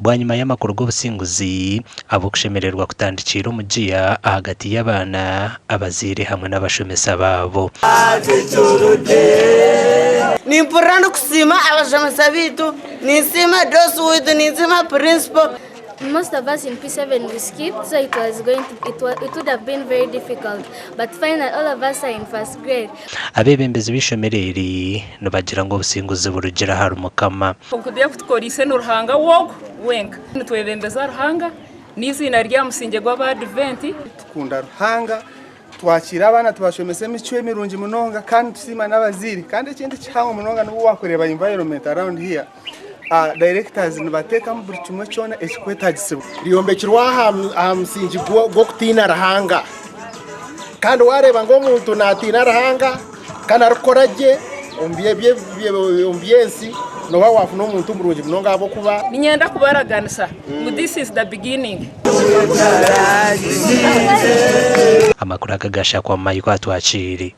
Bwanyima y'amakuru g'obusinguzi, ab'okushemererwa kutandikiire omu giya ahagati y'abaana, abazaire hamwe n'abashomesa baabo. Nimpurira ndikusiima abashomesa baitu, ninsiima DOS waitu, ninsiima Principal. Most of us in P7 we skipped so it was going to, it, was, it would have been very difficult but finally all of us are in first grade. Abeebembezi b'eishomero eri nibagira ngu obusinguzi burugire ahari Mukama. Oku yakutukoriise ni Ruhanga w'ogwo wenka. Nitwebembeza Ruhanga n'eiziina rye aha musingye gw'Abaadiventi. Tukunda Ruhanga, twakiira abaana tubashomesa emicwe mirungi munonga kandi nitusiima n'abazaire. Kandi ekindi kihango munonga n'obu waakureeba environment around here, directors nibateekamu buri kimwe kyona ekirikwetaagisibwa. Ryombekirwe aha musingi gw'okutiina Ruhanga. Kandi waareeba ngu omuntu naatiina Ruhanga kandi arikukora gye omu by'ensi, nooba waafuna omuntu murungi munonga ahabw'okuba. Niinyenda kubaraganisa ngu this is the beginning. Amakuru aga gashakwa Michael Atwakiire.